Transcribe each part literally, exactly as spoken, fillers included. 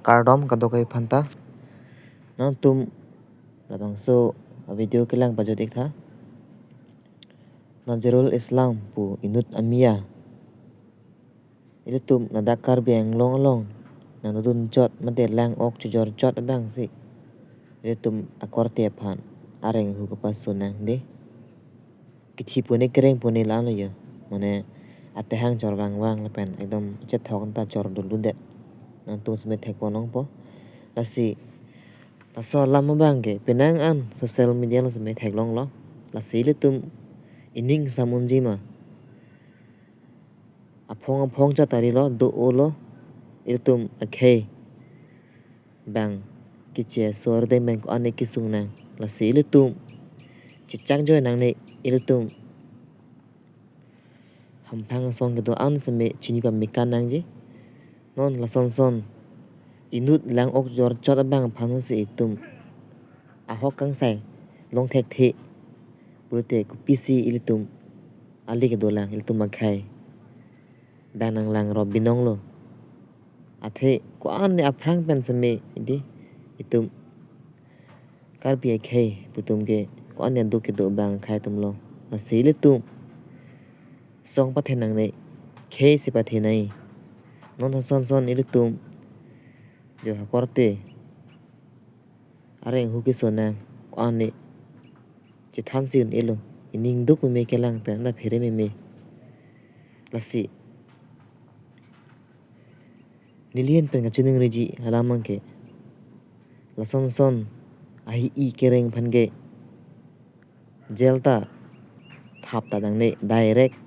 Kardom kadokave aphanta. Nangtum labangso a video kelang pajut ik tha. Nazirul Islam pu inut amia ilitum ladak Karbi Anglong along nangdodun chot mate lang-ok chojor chot abangsi ilitum akorte aphan areng ahu kepaso nang dei. Kithi pune kereng pune la-an lo yo. Mane atehang chor vangvang lapen ekdom chethok ta chor duldudet. Nangtum seme thekpon longpo. Lasi laso alam abang ke penang an social media along seme theklonglo. Lasi ilitum ining sam unji ma, aphong aphong chot ari lo, do-o lo, ilitum akhei bang keche asor deng bang ko-an kesung nang. Lasi ilitum chechak joi nangne, ilitum hamphang asong kedo-an seme chini pame kan nangji. Non lason son inut lang-ok chojor chot abang aphan si itum ahok kangsai long thekthe pulote kopisi ilitum ali kedolang, ilitum akhei bang nanglang rop binong lo. Athe ko-an aphrang pen seme dei, itum Karbi akhei putum ke ko-an aduk kedo abang akhei atum lo. Lasi ilitum song pathe nangne, khei si pathe nai. Non lason son ilitum jo akorte areng ahu keso nang, ko-an chethan si un-elo. Ining duk meme kelang pen na phere meme. Lasi neli ahin pen kachiningriji alam abang ke, lason son ahi-i kereng aphan ke jail ta thap ta nangne, direct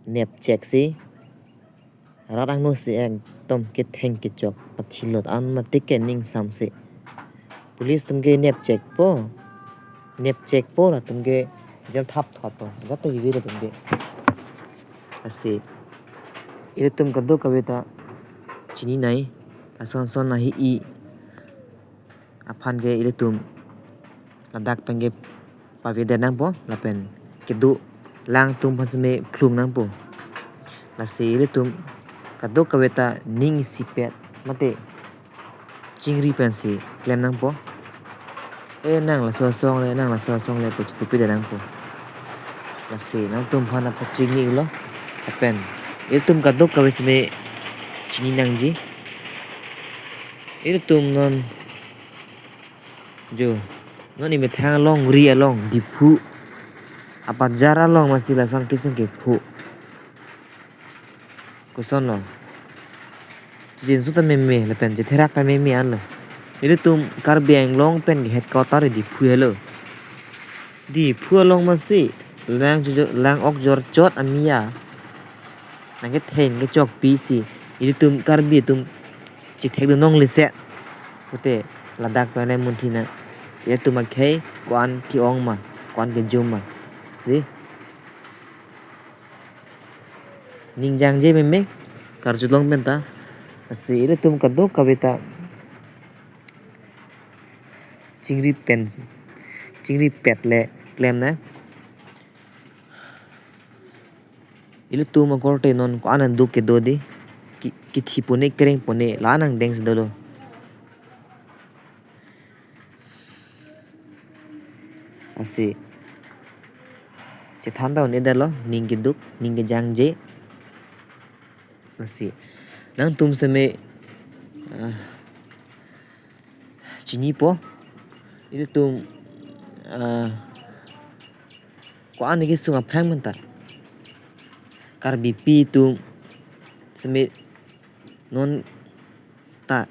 nepchek si rat angno si ekdom ketheng kechok pathilot an matik ke ning sam si. Police atum ke nepchekpo, nepchekpo latum ke jail thap thotpo. Jata iwi latum ke. Lasi ilitum kadokave ta chini nai, lason son ahi-i aphan ke ilitum ladak pen ke pavedet nangpo lapen kedo lang atum aphan seme phlung nangpo. Lasi ilitum kadokave ta ning isipet mate chingri pensi klem nangpo. Eh, nang laso asong le, nang laso asong le pu chipupidet nangpo. Lasi nangtum aphan apachingni lo. Lapen ilitum kadokave seme chini nangji. Ilitum non jo, non imethang along, ri along, Diphu abajar along masi lason kesung kepho. Koson lo? Chijinso ta meme lapen chetherak ta meme anlo. Ilitum Karbi Anglong pen ke headquarter Diphu helo. Diphu along masi lang chojor, lang-ok chojor chot amia nangketheng kechokpi si ilitum Karbi atum chethekdun longle se. Kote ladak pen le munthi nang. Ilitum akhei ko-an ke-ong ma, ko-an kejum ma. Dei. Ning jangje meme karjulong penta. Lasi ilitum kadokave ta chingri pen, chingri pet le klem nang. Ilitum akorte non ko-an aduk kedo dei, ki-, kithi pune kereng pune la nangdeng si dolo. Lasi chethan ta un-edetlo, ning keduk, ning kejangje. Lasi nangtum seme, ah, chinipo, ilitum, ah, ko-an kesung aphrang menta Karbipi atum seme non ta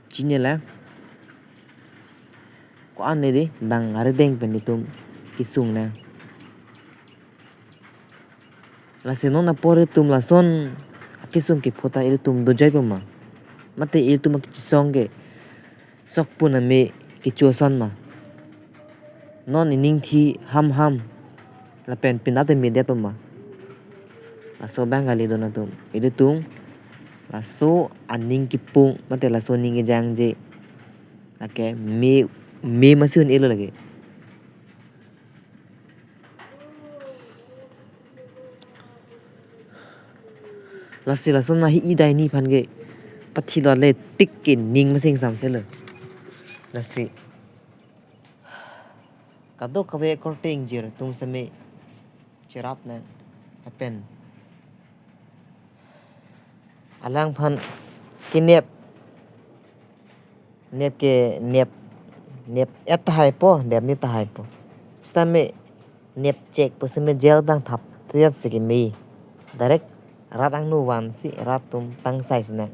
chini lang, ko-an dei bang arideng pen itum kesung nang. Lasi non apor itum lason akesung kepho ta ilitum dojoipo ma, mate ilitum akechisong ke sokpun ame kecho ason ma? Non ining thi hamham lapen pinat ame detpo ma? Laso abang kali don atum. Ilitum laso aning kipung mate laso aning kejangje lake me, me masi un-elo lake. Lasi lason ahi-i dai ni aphan ke Pathilo le tik ke ning masing samselo. Lasi kadokave korte ingjir atum seme cherapnang lapen alangphan kenep, nep ke nep, nep et tahai po, nep ni tahai po. Sitame nep chek po seme jail dang thap tiat si keme. Direct rat angno vansi rat atum pangsai sinang.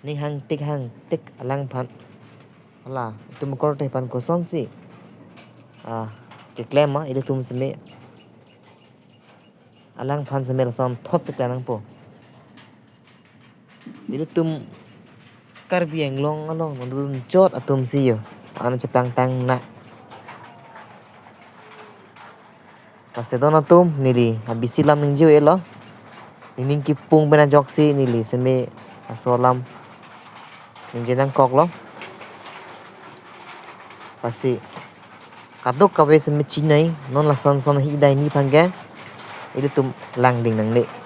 Ning hangtik hangtik alangphan. Hala, itum korte aphan kosonsi, ah, keklem ma, ilitum seme alangphan seme lason thotsi klem nangpo. Ilitum Karbi Anglong along nonbun chot atum si yo. Ano cheplang tang na. Kasedon atum neli abisi lam ningje-elo. Nening kipung pen ajoksi neli seme laso alam ningje nangkoklo. Lasi kadokave seme chinei non lason son hi dai ni aphan ke ilitum langding nangne.